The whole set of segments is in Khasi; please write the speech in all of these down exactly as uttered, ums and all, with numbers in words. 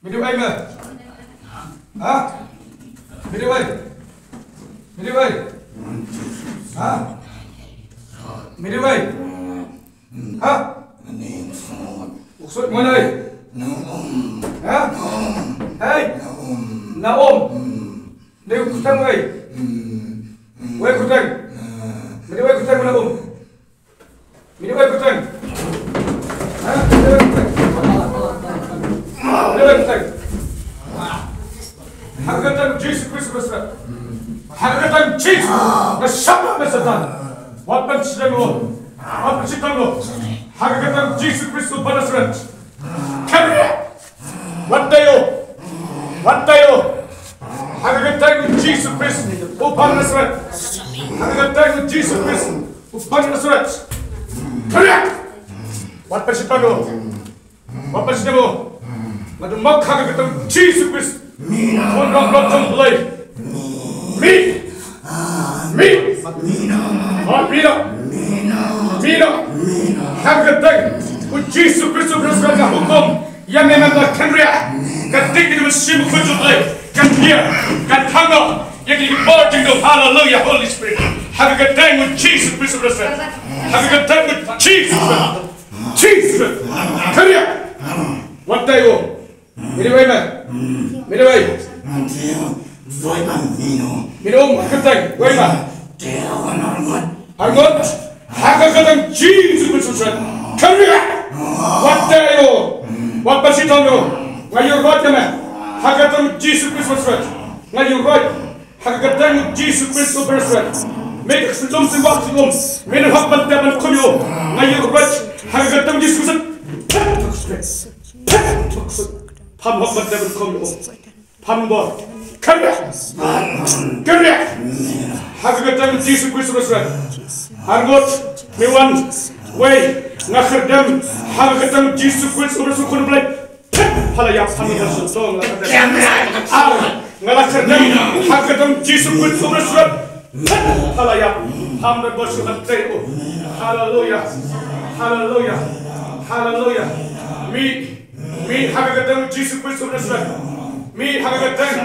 Me dei wei me? Ha? Me dei wei? Me dei wei? Ha? Me dei wei? Ha? U ksuid mo ne? Ha? Hei? Naum. Dei u kyrteng wei? Wei kyrteng? Me dei wei kyrteng mo Naum? Me dei wei kyrteng? Ha? Me dei wei kyrteng? Me dei wei kyrteng? Ha ka kyrteng Jisu Khrist u Nasaret. Ha ka kyrteng Jisu. Nga shah noh me Soitan. Wat pynshitom noh. Wat pynshitom noh. Ha ka kyrteng Jisu Khrist uba Nasaret. Khynriah. Wat ïoh. Wat ïoh. Ha ka kyrteng Jisu Khrist uba Nasaret. Ha ka kyrteng Jisu Khrist uba Nasaret. Khynriah. Wat pynshitom noh. Wat pynshitom noh. Nga dei u mok ha ka kyrteng Jisu Khrist. Khun ïalap jong U Blei. Mih. Mih. Mih noh. Mih noh. Ha ka kyrteng U Jisu Khrist uba Nasaret nga hukum ïa me mynta, khynriah. Ka dik ka mynsiem ka jong U Blei kan ïa, kan thang noh ïa ki bor jong U. Haleluia, Holy Spirit. Ha ka kyrteng U Jisu Khrist uba Nasaret. Ha ka kyrteng U Jisu Khrist. Jisu. Khynriah. Wat ïoh. Me dei wei me? Me dei wei? Me dei wei me? Me dei um kyrteng wei me? Arngut. Ha ka kyrteng Jisu Khrist uba Nasaret. Khynriah. Wat ïoh. Wat pynshitom noh. Nga ïuhroit ïa me. Ha ka kyrteng Jisu Khrist uba Nasaret. Nga ïuhroit. Ha ka kyrteng Jisu Khrist uba Nasaret. Me ka syndon symbai syndon. Me nonghok ban tep ban khum ïa u. Nga ïuhroit. Ha ka kyrteng Jisu Khrist. Pham hok ban tep ban khum ïa u. Pham bor. Khynriah. Khynriah. Ha ka kyrteng Jisu Khrist uba Nasaret. Arngut. Me wan wei. Nga khyrdem. Ha ka kyrteng Jisu Khrist uba Nasaret, Khun U Blei. Phala ïap, phala ïap, song la kata. Ar, nga la khyrdem ha ka kyrteng Jisu Khrist uba Nasaret. Phala ïap, pham don bor shuh ban trei ïa u. Haleluia. Haleluia. Haleluia. Mih, mih ha ka kyrteng Jisu Khrist uba Nasaret. Mih ha ka kyrteng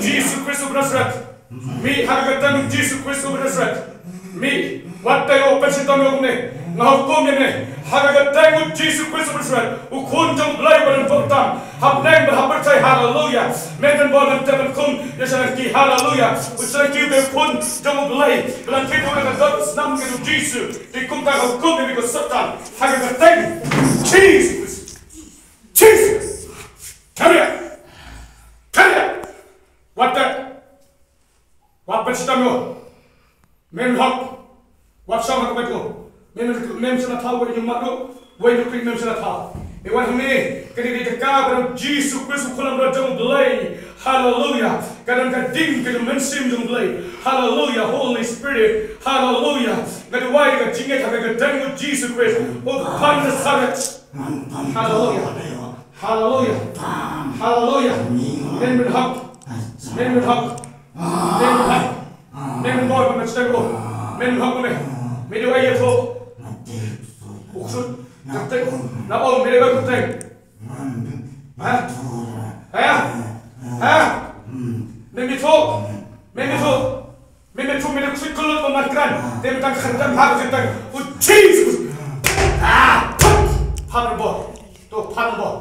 Jisu Khrist uba Nasaret. Mih ha ka kyrteng Jisu Khrist uba Nasaret. Mih, wat ïoh, pynshitom ïa u kumne. Nga hukum ïa me ha ka kyrteng U Jisu Khrist uba Nasaret, U Khun jong U Blei uba don bor tam. Hapdeng ba hap pyrthei, haleluia. Men don bor ban tep ban khum ïa u Soitan, haleluia. U Soitan u dei u khun jong U Blei. Ba la thied ïa u na ka dohnud snam jong U Jisu. Te kumta nga hukum ïa me ko Soitan ha ka kyrteng Jisu Khrist. Jisu. Khynriah. Khynriah. Wat ïoh. Wat pynshitom noh. Mem hok. Wat shong ha ka beit ko. Mem, mem shym la thaw, wei ïa u mat ruh, wei ïa u kring mem shym la thaw. Ïa wan hangne, kane ka dei ka jaka ba don Jisu Khrist u khun langbrot jong U Blei. Haleluia. Ka don ka ding ka jong U Mynsiem jong U Blei. Haleluia. Holy Spirit. Haleluia. Nga duwai ka jingngeit ha ka kyrteng U Jisu Khrist uba Nasaret. Haleluia. Haleluia. Haleluia. Men men hok. Men men hok. Men men hok. Men men bor, men men steng bor. Men men hok, men. Men dei wei ïathuh? U ksuid. Kyrteng. Naum, men dei wei kyrteng? Ha? Ha? Ha? Men men ïathuh? Men men ïathuh? Men men ïathuh, men ïathuh, ksuid ka lut ba man kren. Te men tang kren ha ka kyrteng U Jisu. Ah! Pham bor. To, pham bor.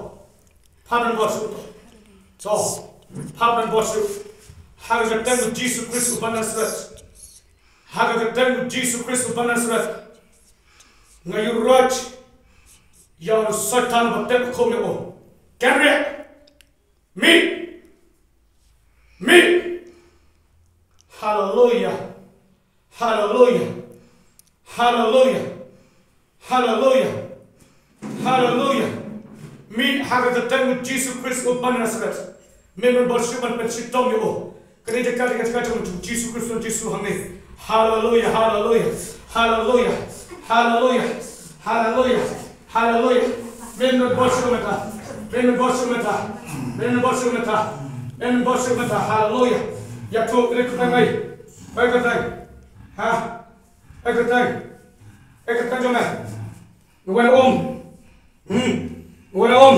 Pham bor shuh to. To, pham bor shuh. Ha ka kyrteng U Jisu Khrist uba Nasaret. Ha ka kyrteng U Jisu Khrist uba Nasaret. Nga ïuhroit ïa u Soitan ba tep khum ïa u. Khynriah. Mih. Mih. Haleluia. Haleluia. Haleluia. Haleluia. Haleluia. Mih ha ka kyrteng U Jisu Khrist uba Nasaret. Men men bor shuh ban pynshitom ïa u. Kane ka jaka, ka jaka jong U Jisu Khrist, U Jisu hangne. Haleluia, haleluia. Haleluia. Haleluia. Haleluia. Haleluia. Men men bor shuh mynta. Men men bor shuh mynta. Men men bor shuh mynta. Men men bor shuh mynta. Haleluia. Ïathuh, kane ka kyrteng ei? Ei kyrteng? Ha? Ei kyrteng? Ei kyrteng jong me? Nga wan um. Hmm. Nga wan um.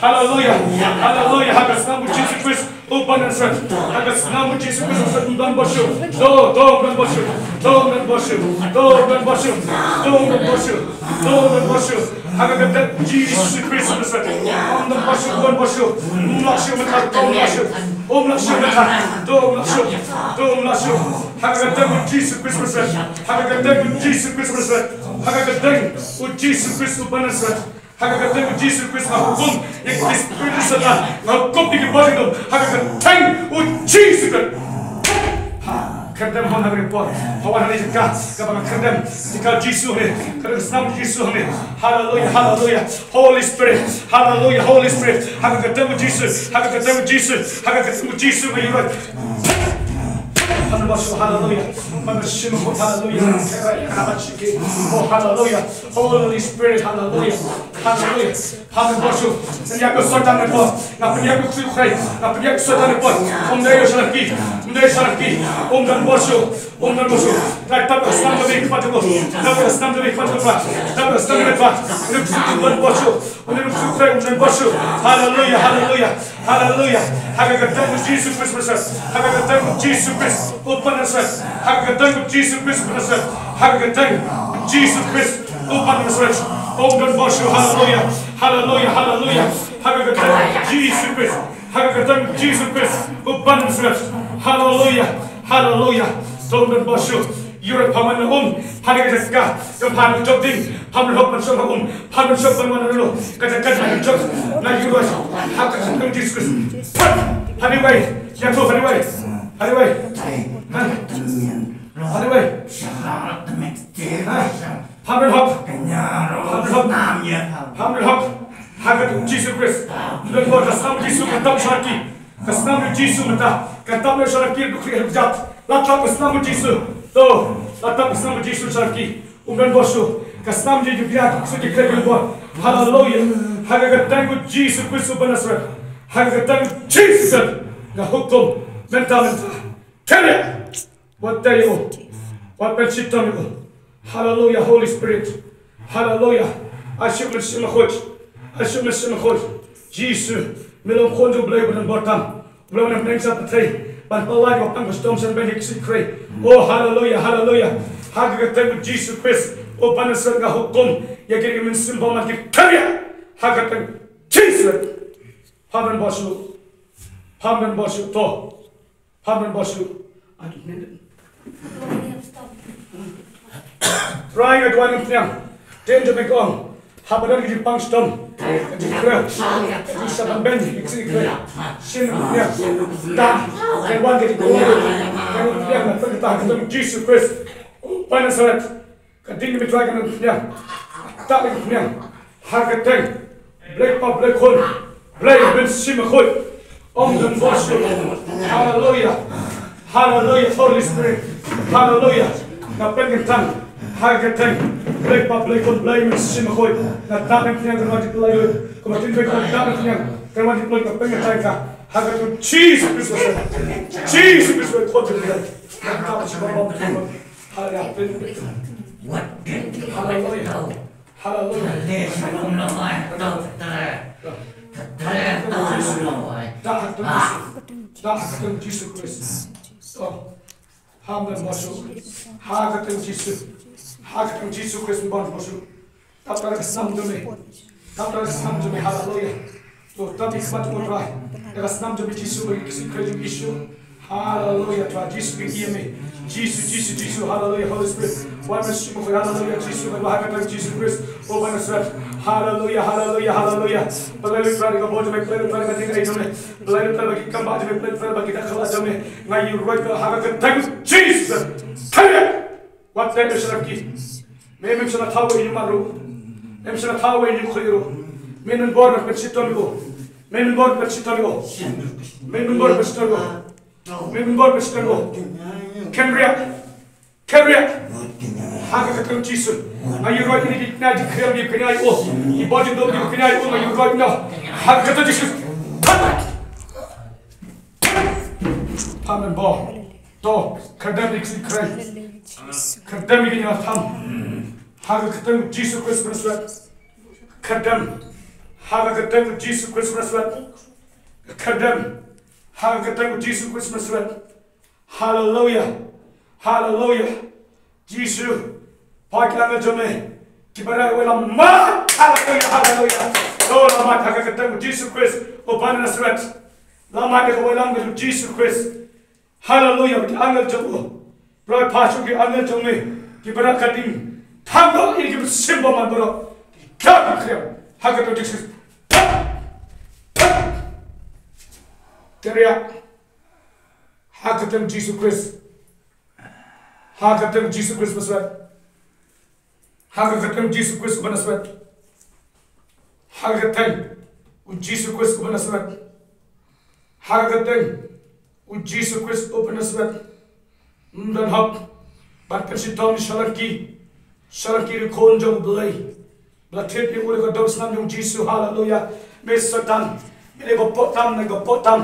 Haleluya. Haleluya. Ha ka kyrteng u Jisu Khrist. Uba Nasareth, ha ka kyrteng u Jisu Khrist, um don bor shuh. To, to, um don bor shuh. To, um don bor shuh. To, um don bor shuh. To, um don bor shuh. To, um don bor shuh. Ha ka kyrteng u Jisu Khrist Nasareth. Um don bor shuh, um don bor shuh. Um lah shuh mynta, to um lah shuh. Um lah shuh mynta. To um lah shuh. To um lah shuh. Ha ka kyrteng u Jisu Khrist Nasareth. Ha ka kyrteng u Jisu Khrist Nasareth. Ha ka kyrteng u Jisu Khrist uba Nasareth. Ha ka kyrteng u Jisu Khrist nga hukum ïa ki spirit Satan, nga hukum ïa ki bor jingdum ha ka kyrteng u Jisu Khrist. Kyrteng bor ha ka por. Hawan ha ka jaka kaba nga kyrteng jaka Jisu ne, ka snam Jisu ne. Haleluya, haleluya. Holy Spirit, haleluya, Holy Spirit. Ha ka kyrteng u Jisu, ha ka kyrteng u Jisu, ha ka kyrteng u Jisu nga ïuh. Haleluya, haleluya. Haleluya. Oh, haleluya. Holy Spirit, haleluya. Haleluya. Haleluya. Pynïap ïa u Soitan na ka por. Nga pynïap ïa u Soitan. Nga pynïap ïa u Soitan na ka por. Um dei sha ki. Um dei sha ki. Um don bor shuh. Um don bor shuh. Tap ïa ka snam jong me ha khmat jong u. Tap ïa ka snam jong me ha khmat jong u Trai. Tap ïa ka snam jong me ha khmat jong u Trai. Um don bor shuh. Um don bor shuh. Haleluya. Haleluya. Haleluya. Ha ka kyrteng u Jisu Khrist Nasareth. Ha ka kyrteng u Jisu Khrist uba Nasareth. Ha ka kyrteng u Jisu Khrist Nasareth. Ha ka kyrteng u Jisu Khrist uba Nasareth. Um don bor shuh. Haleluya. Haleluya. Haleluya. Ha ka kyrteng u Jisu Khrist. Ha ka kyrteng u Jisu Khrist uba Nasareth. Haleluya. Haleluya. To um don bor shuh. Ïuh rai pha man na um. Ha ka jaka. Jong pha na jok ding. Pha man hok man shong ha um. Pha man shong man man na um. Ka jaka na jok. Na ïuh rai. Ha ka kyrteng u Jisu Khrist. Pha ni wei. Ïa to pha ni wei. Pha ni wei. Ha. Pha ni wei. Ha. Pha man hok. Pha man hok. Pha man hok. Ha ka kyrteng u Jisu Khrist. Don bor ka snam u Jisu ka tap sha ki. Ka snam u Jisu mynta ka tap na sha ki dukri hep jat. La tap ka snam u Jisu. To, la tap ka snam u Jisu sha ki. Um don bor shuh. Ka snam u Jisu ki khreh ki bor. Haleluya. Ha ka kyrteng u Jisu Khrist uba Nasareth. Ha ka kyrteng u Jisu nga hukum. Mynta mynta. Kyrïa. Wat tei u. Wat pynshitom u. Haleluya, Holy Spirit. Haleluya. Ai shuh Mynsiem Bakhuid. Ai shuh Mynsiem Bakhuid. Jisu, me long Khun jong U Blei uba don bor tam. U Blei uba don bneng sha pyrthei. Ban pyllait bad ban pang ka shitom sha pyrthei. Oh, haleluya, haleluya. Ha ka kyrteng u Jisu Khrist uba Nasareth nga hukum ïa ki mynsiem bymman ki kyrïa. Ha ka kyrteng Jisu. Pha man bor shuh. Pha man bor shuh to. Pha man bor shuh. Aduh, minit. Trai nga duwai na pyrthei. Te ïa me ka ong. Haba don ki jingpang shitom. Ki jingkyrkhu. Ki sa ban beiñ ki jingkyrkhu. Sien na pyrthei. Ta. Kan wan ki jingkyrkhu. Kan wan pyrthei na pyrthei. Ka kyrteng Jisu Khrist uba Nasareth. Ka ding ka mih Trai ka nang pynïap. Tap ïa ka pynïap. Ha ka kyrteng Blei Kpa Blei Khun Blei Mynsiem Bakhuid. Ong don bor shuh. Haleluya. Haleluya, Holy Spirit. Haleluya. Nga pynkyntang. Ha ka kyrteng Blei Kpa Blei Khun Blei Mynsiem Bakhuid. Nga tap ïa ka pynïap ka wan jingpyllait. Kumba tin Blei Khun tap ïa ka pynïap ka wan jingpyllait, nga pynkyntang ka. Ha ka kyrteng Jisu Khrist. Jisu Khrist Khun jong U Blei. Nga tap ïa ka pynïap. Haleluya. Haleluya. Haleluya. Dah ha ka kyrteng Jisu. Dah ha ka kyrteng Jisu. Dah ha ka kyrteng Jisu Khrist. To. Pha man bor shuh. Ha ka kyrteng Jisu. Ha ka kyrteng Jisu Khrist pha man bor shuh. Tap da ka snam jong me. Tap da ka snam jong me. Haleluya. To, tap ïa ka khmat jong U Trai. Da ka snam jong me Jisu, ba ki kyrkhu jong Jisu. Haleluya. Trai Jisu, ki ïa me. Jisu, Jisu, Jisu. Haleluya. Holy Spirit. Wan Mynsiem Bakhuid. Haleluya. Jisu, ba ha ka kyrteng Jisu Khrist uba Nasareth. Haleluya. Haleluya. Haleluya. Pynlait lut Trai da ka bor jong me. Pynlait lut Trai da ka jingaiei jong me. Pynlait lut Trai ba ki kam ba jong me. Pynlait lut Trai ba ki dak khlad jong me. Nga ïuh rai ha ka kyrteng Jisu. Haleluya. Wat tei sha ki. Me mem shna thaw ïa u mat ruh. Mem shna thaw ïa u khlieh ruh. Me don bor ban pynshitom ïa u. Me don bor ban pynshitom ïa u. Me don bor ban pynshitom ïa u. Me don bor ban pynshitom ïa u. Kynriah. Kynriah. Ha ka kyrteng Jisu. Nga ïuh rai ïa ki kñia jingkhriam, ki kñia ïa u. Ki bor jingdum, ki kñia ïa u, nga ïuh rai ïa u. Ha ka kyrteng Jisu. Pha man bor. To, kyrdan ïa ki kynthei. Kyrdan ïa ki kñia tam. Ha ka kyrteng Jisu Khrist Nasareth. Kyrdan. Ha ka kyrteng Jisu Khrist Nasareth. Kyrdan. Ha ka kyrteng u Jisu Khrist Nasaret. Haleluya. Haleluya. Jisu. Phai ki angel jong me. Kiba rah wei lam mat. Haleluya. Haleluya. To lam mat ha ka kyrteng u Jisu Khrist uba Nasaret. Lam mat ha ka wei lam ka jong u Jisu Khrist. Haleluya. Ki angel jong u. Pynlait pyrshah ki angel jong me. Kiba rah ka ding. Tang do ïa ki mynsiem bymman baroh. Ki khlem ki khlem. Ha ka kyrteng u Jisu. Kyrïa. Ha ka kyrteng Jisu Khrist. Ha ka kyrteng Jisu Khrist Nasaret. Ha ka kyrteng Jisu Khrist uba Nasaret. Ha ka kyrteng u Jisu Khrist uba Nasaret. Ha ka kyrteng u Jisu Khrist uba Nasaret. Ym don hok ban pynshitom sha la ki, sha la ki riewkhun jong U Blei. Ba la thied ïa u da ka dohsnam jong u Jisu. Haleluya. Me Soitan, me dei ba poh tam, me dei ba poh tam.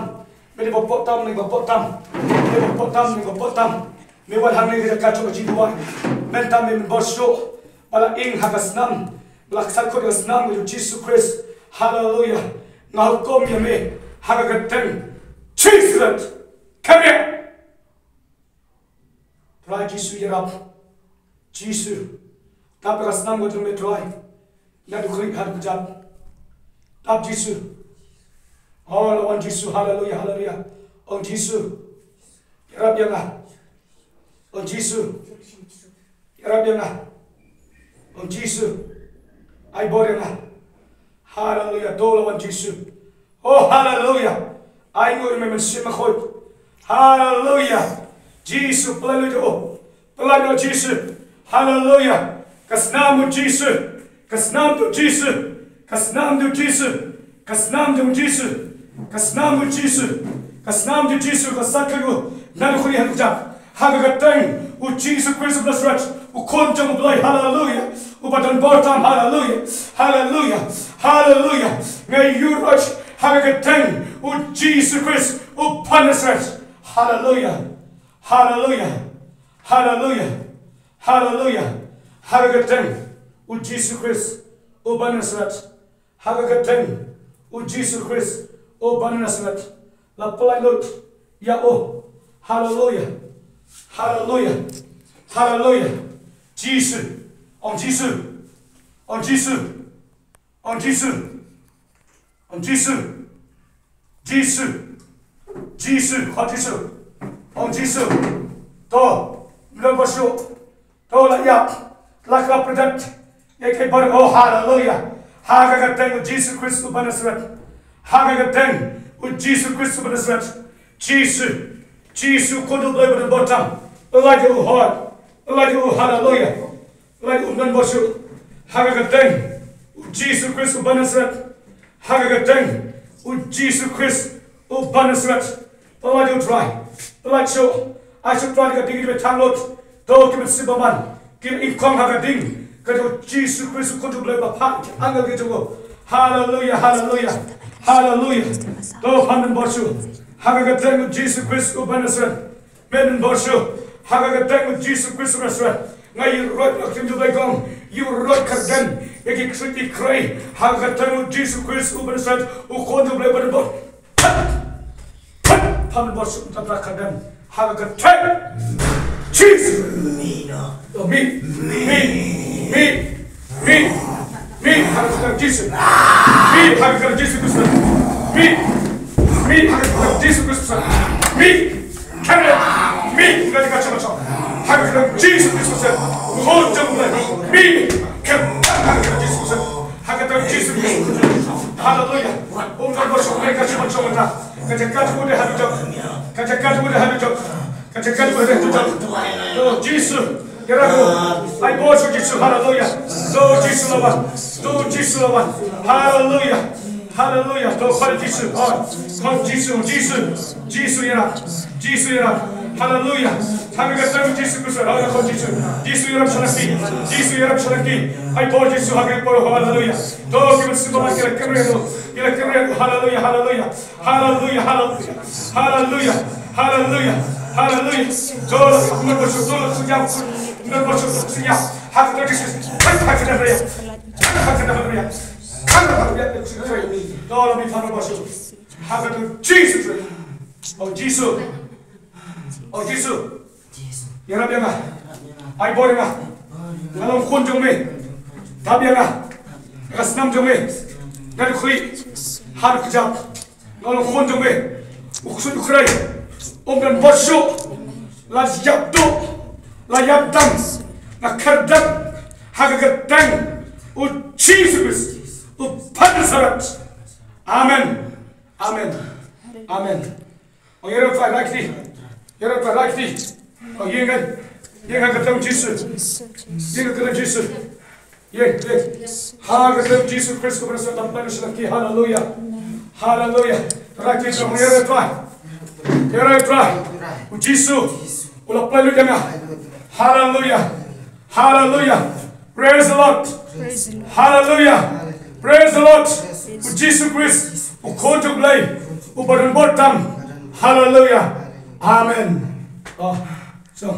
Me dei ba poh tam, me dei ba poh tam. Me dei ba poh tam, me dei ba poh tam. Me wan hangne ka jaka jong ka jingduwai. Mynta me men bor shuh. Ba la ing ha ka snam, ba la khlad kut ha ka snam ka jong u Jisu Khrist. Haleluya. Nga hukum ïa me ha ka kyrteng Jisu Khrist. Come here. Trai Jisu ïarap. Jisu. Tap ïa ka snam ka jong me Trai. Naduh khlieh haduh kjat. Tap Jisu. Oh, la wan Jisu, haleluya, haleluya. Ong Jisu. Ïarap ïa nga. Ong Jisu. Ïarap ïa nga. Ong Jisu. Ai bor ïa nga. Haleluya, to la wan Jisu. Oh, haleluya. Ai nguh ïa me Mynsiem Bakhuid. Haleluya. Jisu, pynlait noh. Pynlait noh Jisu. Haleluya. Ka snam u Jisu. Ka snam u Jisu. Ka snam u Jisu. Ka snam u Jisu. Ka snam u Jisu. Ka snam u Jisu. Ka sat ka gu. Naduh khlieh haduh kjat. Ha ka kyrteng u Jisu Khrist u Nasaret, u Khun jong U Blei, haleluya. Uba don bor tam, haleluya. Haleluya. Haleluya. Nga ïuhroit ha ka kyrteng u Jisu Khrist uba Nasaret. Haleluya. Haleluya. Haleluya. Haleluya. Ha ka kyrteng u Jisu Khrist uba Nasaret. Ha ka kyrteng u Jisu Khrist uba Nasaret. La pynlait lut ïa u. Haleluya. Haleluya. Haleluya. Jisu. Ong Jisu. Ong Jisu. Ong Jisu. Ong Jisu. Jisu. Jisu. Ong Jisu. Ong Jisu. To. Mlong basu. To la ïap. La ka pyrdat. Ïa ka bar. Oh, haleluya. Ha ka kyrteng u Jisu Khrist uba Nasaret. Ha ka kyrteng u Jisu Khrist uba Nasaret. Jisu. Jisu, Khun u Blei ba don bor tam. Elijah u hoi. Elijah u, haleluya. Elijah u, don bor shuh. Ha ka kyrteng u Jisu Khrist uba Nasaret. Ha ka kyrteng u Jisu Khrist uba Nasaret. Pynlait u Trai. Pynlait shuh. Ai shuh Trai ka ding ba tang lut. To ki mynsiem bymman. Ki ingkhong ha ka ding. Ka jong u Jisu Khrist u Khun u Blei ba phah ki angel ki jong u. Haleluya, haleluya. Haleluya. To phan men bor shuh. Ha ka kyrteng u Jisu Khrist uba Nasaret. Men bor shuh. Ha ka kyrteng u Jisu Khrist uba Nasaret. Nga ïuhroit la ka ktien jong U Blei kong. Ïuhroit kyrdan. Ïa ki ksuid ki khrei. Ha ka kyrteng u Jisu Khrist uba Nasaret. U Khun u Blei ba don bor. Phan bor shuh, tang kyrdan. Ha ka kyrteng Jisu. Mi no. Oh, mi. Mi. Mi. Mi. Mi. Ha ka kyrteng Jisu. Mi. Ha ka kyrteng Jisu Khrist. Mi. Mi. Ha ka kyrteng Jisu Khrist. Mi. Kyrdan. Mi. Kyrdan ka chama chama. Ha ka kyrteng Jisu Khrist. Khun jong U Blei. Mi. Kyrdan ha ka kyrteng Jisu Khrist. Ha ka kyrteng Jisu Khrist. Haleluya. Um don bor shuh, ka chama chama na. Ka jaka jong u dei haduh jong. Ka jaka jong u dei haduh jong. Ka jaka jong u dei haduh jong. To Jisu. Ïarap u. Ai bor shuh Jisu. Haleluya. To Jisu la wan. To Jisu la wan. Haleluya. Haleluya. To khot Jisu. Khot. Khot Jisu. Jisu. Jisu ïarap. Jisu ïarap. Haleluya. Ha ka kyrteng Jisu Khrist. Haleluya. Khot Jisu. Jisu ïarap sha la ki. Jisu ïarap sha la ki. Ai bor Jisu ha ka por. Haleluya. To ki mynsiem bymman ki la kynriah ruh. Ki la kynriah ruh. Haleluya. Haleluya. Haleluya, haleluya. Haleluya, haleluya, haleluya. Dola, kumba bosuk, dola, sujam, kumba bosuk, sujam. Hak tu Jesus. Hak tu Jesus. Hak tu Jesus. Hak tu Jesus. Dola, mi phan bosuk. Hak tu Jesus. O Jisu. O Jisu. Ïarap ïa nga. Ai bor ïa nga. Nga long khun jong me. Dap ïa nga. Ka snam jong me. Nga duk khlieh. Ha duk kjat. Nga long khun jong me. U ksuid u khrei. Um don bor shuh. La ïap duh. La ïap dang. Nga kyrdan. Ha ka kyrteng u Jisu Khrist u ba Nasaret. Amen. Amen. Amen. O ïa rat rai kti. Ïa rat rai kti. O ïa ngan. Ïa ngan ka kyrteng Jisu. Ïa ngan ka kyrteng Jisu. Ïa, ïa. Ha ka kyrteng Jisu Khrist ka ba Nasaret, la pynlait sha ki. Haleluya. Haleluya. Rai kti, ïa rat rai. Ïa rat rai. U Jisu u la pynlait lut ïa nga. Haleluya. Haleluya. Praise the Lord. Praise the Lord. Haleluya. Praise the Lord. U Jisu Khrist u khun jong U Blei u ba don bor tam. Haleluya. Amen. Oh, so.